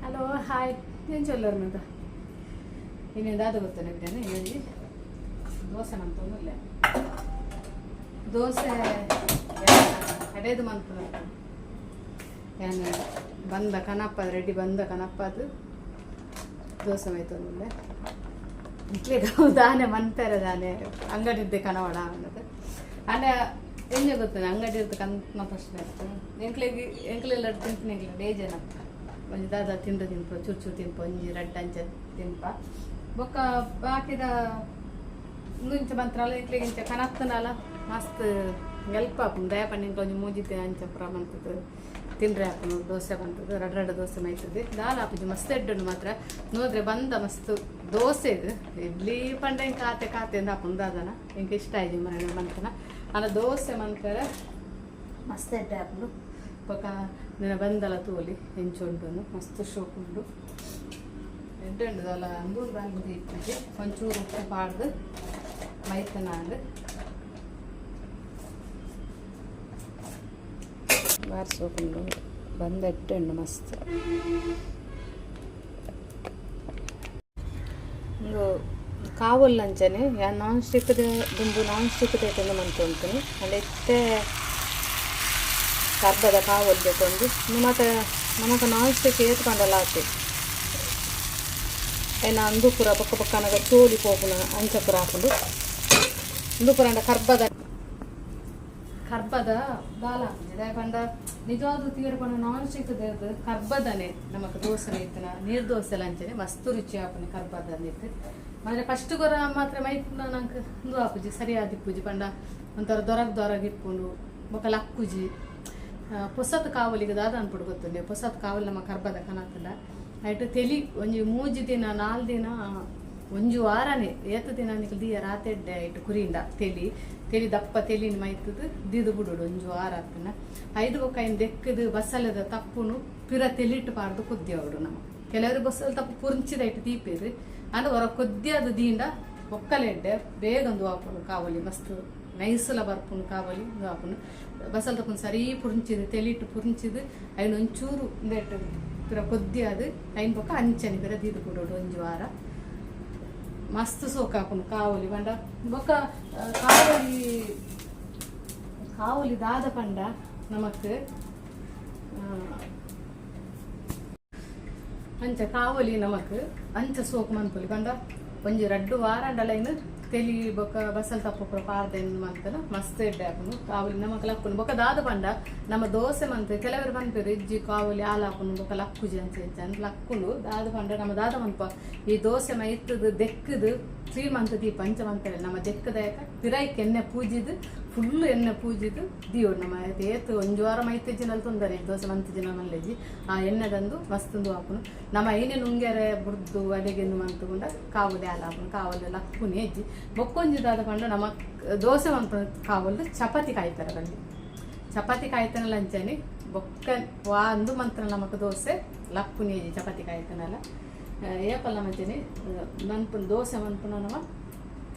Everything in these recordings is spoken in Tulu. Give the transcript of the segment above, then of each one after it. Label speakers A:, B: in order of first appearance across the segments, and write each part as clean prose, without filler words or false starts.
A: ಹಲೋ, ಹಾಯ್, ಏನು ಚೊಲ್ಲರ್ ಮತ? ಇನ್ನೇನು ದಾದ ಗೊತ್ತಾನೆ ಬಿದ್ದಾನೆ. ಇನ್ನೊಂದು ದೋಸೆ ಮಂತೊಂದಿಲ್ಲ. ದೋಸೆ ಕಡೆದು ಮಂತು ಯಾನ್ ಬಂದ ಕನಪ್ಪ ರೆಡಿ ಬಂದ ಕನಪ್ಪ ಅದು ದೋಸೆ ಮೈತೊಂದಿಲ್ಲ. ಇಟ್ಲಿಗೆ ದಾನೆ ಮನ್ಪೆರೆ ದಾನೆ ಅಂಗಡಿದ್ದೆ ಕನವಡ ಅನ್ನೋದು. ಅಂಡ ಎಂಜ ಗೊತ್ತದ, ಅಂಗಡಿ ಇರ್ತ ಕನ್ನ ಪ್ರಶ್ನೆ ಇತ್ತು. ಎಂಕ್ಲೆಗ್ ಎಂಕ್ಲೆಲ್ಲ ತಿಂತೀನಿ. ಎಂಕ್ಲೆ ಡೇಜನ ಒಂಜಿ ದಾದ ತಿಂಡ ತಿನ್ಪ, ಚೂರು ಚೂರು ತಿನ್ಪ, ಒಂಜಿ ರಡ್ಡ್ ಅಂಚ ತಿನ್ಪ. ಬೊಕ್ಕ ಬಾಕಿದ ಇಂಚ ಬಂತ್ರಲ್ಲ, ಎಂಕ್ಲೆಗ್ ಇಂಚ ಕನತ್ತನಲ್ಲ ಮಸ್ತ್ ಹೆಲ್ಪ್ ಆಪುಂಡು. ದಯ ಪಂಡ ಎಂಕ್ಲ ಒಂಜಿ ಮೂಜಿ ಅಂಚ ಪೂರ ಮಂತದ್ದು ತಿಂಡ್ರೆ ಆಪುಂಡು. ದೋಸೆ ಬಂತದ್ದು ರಡ್ಡ್ ರಡ್ಡ್ ದೋಸೆ ಮೈತದೆ. ದಾಲ ಆಪುಜಿ, ಮಸ್ತ್ ಎಡ್ಡುಂಡು ಮಾತ್ರ. ನೋದ್ರೆ ಬಂದ ಮಸ್ತ್ ದೋಸೆ. ಇದು ಇಡ್ಲಿ ಪಂಡ ಎಂಕ್ ಆತೆ ಕಾತೆ ಅಂದ್ ಆಪುಂಡು. ದಾದನ ಎಂಕ್ ಇಷ್ಟ ಆಯ್ಜಿ ಮನೆ ಮಂತನ. ಆಂಡ ದೋಸೆ ಮನ್ಪೆರೆ ಮಸ್ತ್ ಎಡ್ಡೆ ಆಪುಂಡು. ಬೊಕ ನಿನ್ನ ಬಂದಲ ತೋಲಿ ಎಂಚ ಉಂಟು. ಮಸ್ತ್ ಶೋಕು ಉಂಡು, ಎಡ್ಡೆ ಉಂಡು. ದಾಲ ಅಂದೂರು ಬಾಂಬು ಇಪ್ಪುಜಿ. ಒಂಚೂರು ಉಪ್ಪು ಪಾಡ್ದು ಮೈತನಾಂಡ್ ಬಾರಿ ಸೋಕುಂಡು. ಬಂದ ಎಡ್ಡೆ ಉಂಡು ಮಸ್ತ್. ಉಂದು ಕಾವೊಲ್ಲಂಚನೆ ಯಾನ್ ನಾನ್ ಸ್ಟಿಕ್ ದುಂಬು ನಾನ್ ಸ್ಟಿಕ್ ದೆತೊಂದು ಮಂತೊಂತುನಿ. ಆಂಡ ಇತ್ತೆ ಕರ್ಬದ ಕಾವೊಲು ದೆತೊಂದು. ಉಂದು ಮಾತ ನಮಕ್ ನಾನ್ ಸ್ಟಿಕ್ ಏತ್ ಪಂಡಲ ಆತೆ. ಐನ ಅಂದು ಪೂರ ಬೊಕ್ಕ ಬೊಕ್ಕ ಅನಗ ಚೋಲಿ ಪೋಪುನ ಅಂಚ ಪೂರ ಆಪುಂಡು. ಉಂದು ಪೂರ ಆಂಡ ಕರ್ಬದ ಕರ್ಬದ ದಾಲ ಆಪುಜಿ. ದಾಯೆ ಪಂಡ ನಿಜವಾದ್ ತೂಯೆರೆ ಪೋಂಡ ನಾನ್ ಸ್ಟಿಕ್ ದೆರ್ದ್ ಕರ್ಬದನೆ ನಮಕ್ ದೋಸೆ ಮೈತುನ, ನೀರ್ ದೋಸೆಲ ಅಂಚನೆ ಮಸ್ತ್ ರುಚಿ ಆಪುನಿ ಕರ್ಬದ ನೆಟ್. ಮಾತ್ರ ಫಸ್ಟ್ ಗೊರ ಮಾತ್ರ ಮೈಪುನ ನಂಕ್ ಉಂದು ಆಪುಜಿ, ಸರಿಯಾದ್ ಇಪ್ಪುಜಿ. ಪಂಡ ಒಂಥರ ದೊರಗ್ ದೊರಗ್ ಇಪ್ಪುಂಡು, ಬೊಕ ಲಕ್ಕುಜಿ. ಪೊಸತ್ ಕಾವಲಿಗ್ ದಾದ ಅನ್ಪುಂಡು ಗೊತ್ತುಂಡೆ? ಪೊಸತ್ ಕಾವಲಿ ನಮ ಕರ್ಬದ ಕನತ್ಂಡ ಐಟ್ ತೆಲಿ ಒಂಜಿ 3 ದಿನ, 4 ದಿನ, ಒಂಜಿ ವಾರನೆ, ಏತ್ ದಿನ ನಿಕುಲು ದೀಯರ ಆತೆ ಎಡ್ಡೆ. ಐಟ್ ಕುರಿಂಡ ತೆಲಿ ತೆಲಿ ದಪ್ಪ ತೆಲಿನ್ ಮೈತ್ದ್ ದೀದ್ ಬುಡೊಡು ಒಂಜಿ ವಾರ ಆತ್ಂಡ. ಐದು ಬೊಕ್ಕ ಐನ್ ದೆಕ್ಕ್ದ್ ಬಸಲೆದ ತಪ್ಪುನು ಪಿರ ತೆಲಿಟ್ ಪಾಡ್ದ್ ಕೊದ್ದಿಯವೊಡು ನಮ. ಕೆಲವೆರ್ ಬಸಲೆ ತಪ್ಪು ಪುರ್ಂಚಿದ ಐಟ್ ದೀಪೆರ್. ಆಂಡ ಒರ ಕೊದ್ದಿಯದ್ ದೀಂಡ ಬೊಕ್ಕಲ ಎಡ್ಡೆ, ಬೇಗ ಉಂದು ಆಪುಂಡು. ಕಾವಲಿ ಮಸ್ತ್ ನೈಸ್ಲ ಬರ್ಪುಂಡು, ಕಾವಲಿ ಉಂದು ಆಪುಂಡು. ಬಸಲೆ ತಪ್ಪುನು ಸರಿ ಪುರ್ಂಚಿದ್, ತೆಲಿಟ್ ಪುರ್ಂಚಿದ್, ಐನ್ ಒಂಚೂರು ಉಂದೆಟ್ ಪಿರ ಕೊದ್ದಿಯದ್, ಐನ್ ಬೊಕ್ಕ ಅಂಚನೆ ಪಿರ ದೀದ್ ಬುಡೊಡು ಒಂಜಿ ವಾರ. ಮಸ್ತ್ ಸೋಕು ಆಪುಂಡು ಕಾವಲಿ ಪಂಡ. ಬೊಕ್ಕ ಕಾವಲಿ ಕಾವಲಿ ದಾದ ಪಂಡ ನಮಕ್ ಅಂಚ ಕಾವಲಿ ನಮಕ್ ಅಂಚ ಸೋಕು ಮನ್ಪೊಲಿ. ಪಂಡ ಒಂಜಿ ರಡ್ಡ್ ವಾರ ಆಂಡಲ ಐನ್ ತೆಲಿ ಬೊಕ್ಕ ಬಸಲ್ ತಪ್ಪು ಪೂರ ಪಾಡ್ದ್ ಐನ್ ಮಲ್ತ್ಂಡ ಮಸ್ತ್ ಎಡ್ಡೆ ಆಪುಂಡು. ಕಾವಲಿ ನಮಕ್ ಲಕ್ಕುಂಡು. ಬೊಕ್ಕ ದಾದ ಪಂಡ ನಮ ದೋಸೆ ಮಂತ್ ಕೆಲವೆರ್ ಪನ್ಪೆರ್, ಇಜ್ಜಿ ಕಾವಲಿ ಆಲ್ ಆಪುಂಡು, ಬೊಕ್ಕ ಲಕ್ಕುಜಿ, ಅಂಚ ಇಂಚ ಅಂದ್. ಲಕ್ಕುಂಡು. ದಾದ ಪಂಡ ನಮ ದಾದ ಮನ್ಪ, ಈ ದೋಸೆ ಮೈತ್ದ್ ದೆಕ್ಕ್ದ್ ಕ್ಲೀನ್ ಮಂತ್ ದೀಪ ಅಂಚ ಮನ್ಪೆರೆ. ನಮ ದೆಕ್ಕ್ದಯಕ ಪಿರೈಕ್ ಎಣ್ಣೆ ಪೂಜಿದ್, ಫುಲ್ ಎಣ್ಣೆ ಪೂಜಿದ್ ದೀವೊಡು. ನಮ ಏತ್ ಒಂಜಿ ವಾರ ಮೈತಿಜ್ಜಿಂಡಲ ತೊಂದರೆ, ದೋಸೆ ಮಂತಿಜ್ಜಿಂಡ ಮಲ್ಲೆಜಿ. ಆ ಎಣ್ಣೆದಂದು ಮಸ್ತ್ ಉಂದು ಆಪುಂಡು. ನಮ ಐನೆ ನುಂಗೆರೆ ಬುಡ್ದು ಅಡೆಗೆಂದು ಮಂತುಂಡ ಕಾವಲಿ ಆಲ್ ಆಪುಂಡು, ಕಾವಲಿ ಲಕ್ಕುನಿ ಇಜ್ಜಿ. ಬೊಕ್ಕೊಂಜಿ ದಾದ ಪಂಡ ನಮ ದೋಸೆ ಮನ್ಪುನ ಕಾವಲ್ಡ್ ಚಪಾತಿ ಕಾಯ್ಪೆರೆ ಬಲ್ಲಿ. ಚಪಾತಿ ಕಾಯ್ತನಲ ಅಂಚನೆ ಬೊಕ್ಕ ವಾ ಅಂದು ಮಂತ್ರ ನಮಕ್ ದೋಸೆ ಲಕ್ಕುನಿ ಇಜ್ಜಿ. ಚಪಾತಿ ಕಾಯ್ತನಲ ಏಪಲ ಮಂಚನೆ ಮನ್ಪುನ ದೋಸೆ ಮನ್ಪುನ ನಮ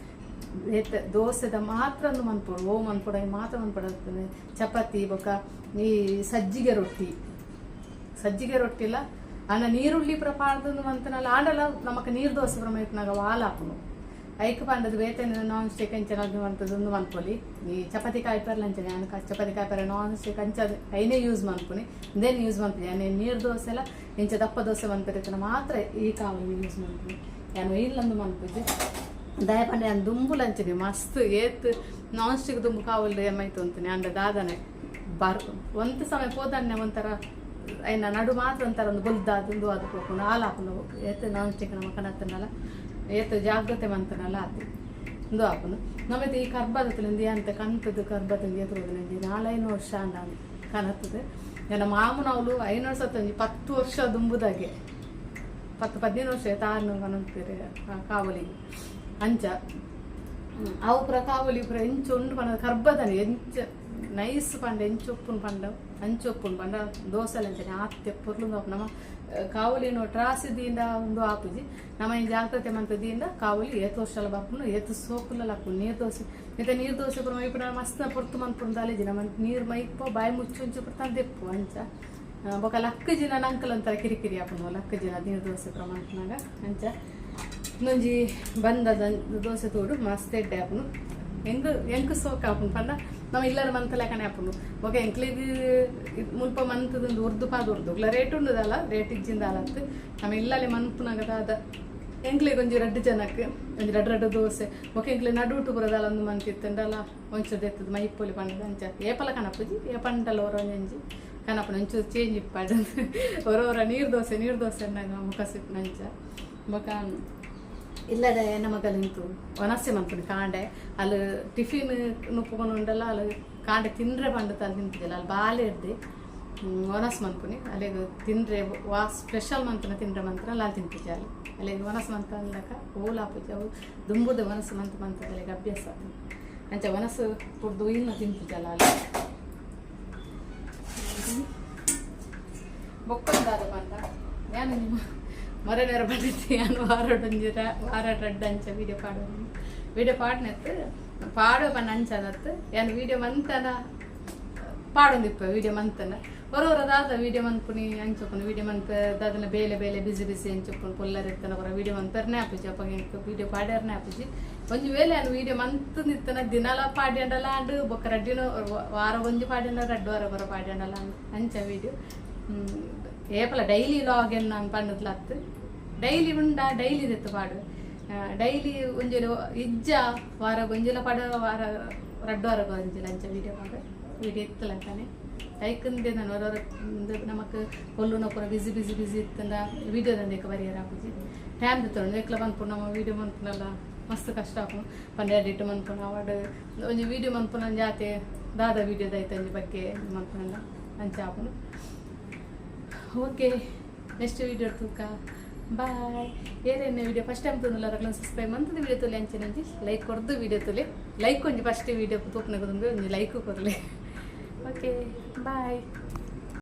A: ಏತ್ ದೋಸೆದ ಮಾತ್ರ ಒಂದು ಮನ್ಪೊಡು, ಓ ಮನ್ಪೊಡು, ಅವು ಮಾತ್ರ ಮನ್ಪೊಡು. ಚಪಾತಿ ಬೊಕ್ಕ ಈ ಸಜ್ಜಿಗೆ ರೊಟ್ಟಿ, ಸಜ್ಜಿಗೆ ರೊಟ್ಟಿಲ ಆಂಡ ನೀರುಳ್ಳಿ ಪೂರ ಪಾಡ್ದು ಮಂತನಲ. ಆಂಡಲ ನಮಕ್ ನೀರ್ ದೋಸೆ ಪೂರ ಮೈಪುನಗ ವಾಲ್ ಆಪುಂಡು. ಐಕ್ ಪಂಡದು ಬೇತೆ ನಾನ್ ಸ್ಟಿಕ್ ಅಂಚನೆ ಅದು ಮಂತುದು ಉಂದು ಮನ್ಪೊಲಿ. ಈ ಚಪಾತಿ ಕಾಯ್ಪೆರ್ಲ ಅಂಚನೆ. ಯಾನ್ ಚಪಾತಿ ಕಾಯ್ಪೆರೆ ನಾನ್ ಸ್ಟಿಕ್ ಅಂಚ ಐನೇ ಯೂಸ್ ಮನ್ಪುನಿ, ಇಂದೇನ್ ಯೂಸ್ ಮನ್ಪುನಿ. ಯಾನ್ ನೀರ್ ದೋಸೆಲ ಇಂಚ ದಪ್ಪ ದೋಸೆ ಮನ್ಪೆರೆ ಮಾತ್ರ ಈ ಕಾವಲಿ ಯೂಸ್ ಮನ್ಪುನಿ. ಯಾನ್ ಇಲ್ಲಂದು ಮನ್ಪುಜಿ. ದಾಯೆ ಪಂಡ ಯಾನ್ ದುಂಬುಲ ಅಂಚನೆ ಮಸ್ತ್ ಏತ್ ನಾನ್ ಸ್ಟಿಕ್ ದುಂಬು ಕಾವಲಿ ಮೈತೊಂತೀನಿ. ಆಂಡ ದಾದನೆ ಬರ್ ಒಂತೆ ಸಮಯ ಪೋದನ್ನೆ ಒಂಥರ ಐನ ನಡು ಮಾತ್ರ ಒಂಥರ ಒಂದು ಬೊಲ್ದಾದ್ ಉಂದು ಆದ್ ಪೋಪುಂಡು, ಆಲ್ ಆಪುಂಡು. ಏತ್ ನಾನ್ ಸ್ಟಿಕ್ ನಮ ಕನತ್ಂಡಲ, ಏತ್ ಜಾಗ್ರತೆ ಮಂತುಂಡಲ ಆತೆ ಉಂದು ಆಪುಂಡು. ನಮತ್ ಈ ಕರ್ಬದ ತುಲಂದಿ ಅಂತ ಕಂತುದು ಕರ್ಬದ ಏತ್ ಒಂಜಿ 4-5 ವರ್ಷ ಆಂಡ ಕನತುದು. ಎನ್ನ ಮಾಮುನವ್ಲು 5 ವರ್ಷ, ಒಂಜಿ 10 ವರ್ಷ ದುಂಬುದಾಗೆ, 10-15 ವರ್ಷ ತಾನು ಕನತ್ತೆರ್ ಕಾವಲಿಗ್. ಅಂಚ ಅವು ಪೂರ ಕಾವಲಿ ಪೂರ ಎಂಚ ಉಂಡು ಪಂಡ ಕರ್ಬದನೆ ಎಂಚ ನೈಸ್ ಪಂಡ ಎಂಚ ಉಪ್ಪುನು ಪಂಡ ಅಂಚ ಉಪ್ಪುನು. ಪಂಡ ದೋಸೆಲ ಅಂಚನೆ ಆತೆ ಪೊರ್ಲು. ನಮ ಕಾವಲಿನ ಟ್ರಾಸಿ ದೀಂಡ ಉಂದು ಆಪುಜಿ. ನಮ ಈ ಜಾಗ್ರತೆ ಮಂತ್ ದೀಂಡ ಕಾವಲಿ ಏತ್ ವರ್ಷಲ ಬರ್ಪುಂಡು, ಏತ್ ಸೋಕುಲ ಲಕ್ಕುಂಡು. ನೀರ್ ದೋಸೆ ಇತ್ತೆ ನೀರ್ ದೋಸೆ ಪೂರ ಮೈಪುನ ಮಸ್ತ್ ಪೊರ್ತು ಮನ್ಪುಂಡು ದಾಲೇಜಿ. ನಮ ನೀರ್ ಮೈಪೋ ಬಾಯಿ ಮುಚ್ಚಿ ಒಂಚಿ ಪೂರ ದೆಪ್ಪು ಅಂಚ. ಬೊಕ ಲಕ್ಕ ಜಿನ ನಂಕಲ್ ಒಂಥರ ಕಿರಿಕಿರಿ ಆಪುಂಡು ಲಕ್ಕ ಜಿನ ನೀರು ದೋಸೆ ಪೂರ ಮನ್ಪುನಾಗ. ಅಂಚ ಇನ್ನೊಂಜಿ ಬಂದದ ದೋಸೆ ತೂಡು ಮಸ್ತ್ ಎಡ್ಡೆ ಆಪುಂಡು. ಎಂಕ್ ಎಂಕ್ ಸೋಕ್ ಆಪುಂಡು ಪಂಡ ನಮ್ಮ ಇಲ್ಲದ ಮಂತಲೆಕನೆ ಆಪುಂಡು. ಬೊಕ ಎಂಕ್ಲೆಗ್ ಮುಲ್ಪ ಮಂತುದು ಉರ್ದು ಪಾದ ಉರ್ದುಗ್ಲ ರೇಟ್ ಉಂಡುದಲ್ಲ, ರೇಟ್ ಇಜ್ಜಿಂದಾಲತ್ತು. ನಮ್ಮ ಇಲ್ಲಲೆ ಮನ್ಪುನಾಗ ದಾದ ಎಂಕ್ಲೆಗ್ ಒಂಜಿ ರಡ್ಡ್ ಜನಕ್ ಒಂಜಿ ರಡ್ಡ್ ರಡ್ಡ್ ದೋಸೆ. ಬೊಕ ಎಂಕ್ಲೆ ನಡುಟು ಪೂರ ದಾಲ ಒಂದು ಮಂತಿತ್ತುಂಡಲ ಒಂಚೂರು ದೆತ್ತುದು ಮೈಪೊಲಿ ಪಂಡದ. ಅಂಚ ಏಪಲ ಕನಪುಜಿ, ಏಪಂಡಲ ಒರ ಒಂಜೊಂಜಿ ಕನಪುನ ಒಂಚೂರು ಚೇಂಜ್ ಇಪ್ಪಾಡು. ಒರ ಒರ ನೀರು ದೋಸೆ ನೀರು ದೋಸೆ ಅಂದಾಗ ಮುಖ ಸಿಪ್ಪುನ. ಅಂಚ ಬೊಕ ಇಲ್ಲಡೆ ನಮಗಲಿಂತು ವನಸೆ ಮನ್ಪುನಿ ಕಾಂಡೆ. ಅಲ್ಲಿ ಟಿಫಿನ್ ನುಪ್ಪುಕೊಂಡು ಉಂಡಲ್ಲ, ಅಲ್ಲಿ ಕಾಂಡೆ ತಿಂದ್ರೆ ಪಂಡ ತಲೆ ತಿಂತಿದ್ದಿಲ್ಲ. ಅಲ್ಲಿ ಬಾಲೆ ಇರ್ದಿ ವನಸ್ ಮನ್ಪುನಿ. ಅಲ್ಲಿಗೆ ತಿಂದ್ರೆ ವಾ ಸ್ಪೆಷಲ್ ಮಂತನ ತಿಂದ್ರೆ ಮಂತ್ರ ಅಲ್ಲಿ ತಿಂತಿದ್ದೆ. ಅಲ್ಲಿ ಅಲ್ಲಿಗೆ ವನಸ್ ಮಂತ ಅಂದಾಗ ಓಲ ಆಪುಜಿ. ಅವು ದುಂಬುದ ವನಸು ಮಂತ ಮಂತದ ಅಲ್ಲಿಗೆ ಅಭ್ಯಾಸ. ಅಂಚ ವನಸು ಪುಡ್ದು ಇನ್ನು ತಿಂತಿದ್ದಲ್ಲ ಅಲ್ಲಿ. ಬೊಕ್ಕೊಂದಾದ ಪಂಡ ನಾನು ನಿಮ್ಮ ಮೊರೆ ನೇರ ಬಂದಿದ್ದೆ. ನಾನು ವಾರಡೊಂಜಿ ವಾರ ರಡ್ಡ್ ಅಂಚ ವೀಡಿಯೋ ಪಾಡುವ ವೀಡಿಯೋ ಪಾಡ್ನೆತ್ತು ಪಾಡುವ ಪಂಡ ಅಂಚನತ್ತು ಯಾನ್ ವೀಡಿಯೋ ಮಂತನ ಪಾಡೊಂದಿಪ್ಪ. ವೀಡಿಯೋ ಮಂತನ ಹೊರ ಹೊರ ದಾದ ವೀಡಿಯೋ ಮನ್ಪುನಿ ಅಂಚೊಪ್ಪುನು. ವೀಡಿಯೋ ಮನ್ಪ ದಾದನ ಬೇಲೆ ಬೇಲೆ ಬಿಸಿ ಬಿಸಿ ಅಂಚೊಪ್ಪುನು. ಪೊಲ್ಲರ್ ಇತ್ತನ ಹೊರ ವೀಡಿಯೋ ಮನ್ಪರ್ನೆ ಆಪುಜಿ. ಅಪ್ಪಗೆ ಎಂಕ್ ವೀಡಿಯೋ ಪಾಡ್ಯಾರ್ನೆ ಆಪುಜಿ. ಒಂಜಿ ವೇಳೆ ಯಾನ್ ವೀಡಿಯೋ ಮಂತ್ ನಿತ್ತನ ದಿನಲ ಪಾಡ್ಯಂಡಲ ಅಂಡ್ ಬೊಕ್ಕ ರಡ್ಡಿನ ವಾರ ಒಂಜಿ ಪಾಡ್ಯಂಡ ರಡ್ಡ್ ವಾರ ಬರ ಪಾಡ್ಯಂಡಲ ಅಂಡ್ ಅಂಚ ವೀಡಿಯೋ ಏಪಲ ಡೈಲಿ ಲಾಗ್ ಎನ್ ನಾನು ಪಂಡದ್ಲತ್ತು. ಡೈಲಿ ಉಂಡ ಡೈಲಿ ದೆತ್ತು ಪಾಡು. ಡೈಲಿ ಒಂಜಿ ಇಜ್ಜ ವಾರ ಒಂಜಿಲ ಪಾಡ ವಾರ ರಡ್ಡ್ ವಾರ ಒಂಜಿಲ ಅಂಚ ವೀಡಿಯೋ ಪಾಡು. ವೀಡಿಯೋ ಇತ್ತಲ್ಲ ತಾನೆ ಲೈಕ್ ನಾನು ಹೊರ ನಮಕ್ ಪೊಲ್ಲುನ ಪೂರ ಬಿಸಿ ಬಿಸಿ ಬಿಸಿ ಇತ್ತಂದ ವೀಡಿಯೋ ದಂದೇಕ ಬರಿಯರ ಆಪುಜಿ. ಟೈಮ್ ದೆತ್ತೊಂಡು ಎಕ್ಲ ಮನ್ಪುನು. ನಮ್ಮ ವೀಡಿಯೋ ಮನ್ಪುನಲ್ಲ ಮಸ್ತ್ ಕಷ್ಟ ಆಪುಂಡು ಪಂಡ ಎಡಿಟ್ ಮನ್ಪುನ ಅವಾಡ್ ಒಂಜಿ ವೀಡಿಯೋ ಮನ್ಪುನ ಜಾತೆ ದಾದ ವೀಡಿಯೋದ ಐತ ಒಂಜಿ ಬಗ್ಗೆ ಮನ್ಪುನಲ್ಲ ಅಂಚ ಆಪುಂಡು. ಓಕೆ, ನೆಕ್ಸ್ಟ್ ವೀಡಿಯೋ ತೂಕ. ಬಾಯ್. ಏರೇನೆ ವೀಡಿಯೋ ಫಸ್ಟ್ ಟೈಮ್ ತೂನುಲ್ಲ ರಗ್ಲನ್ ಸಬ್ಸ್ಕ್ರೈಬ್ ಮಂತದ ವೀಡಿಯೋ ತುಲೆ. ಅಂಚನೆ ಒಂಜಿ ಲೈಕ್ ಕೊರ್ದು ವೀಡಿಯೋ ತುಲೆ. ಲೈಕ್ ಒಂಜಿ ಫಸ್ಟ್ ವೀಡಿಯೋ ತೂಪುನಗ ಒಂಜಿ ಲೈಕ್ ಕೊರ್ಲೆ. Okay, bye.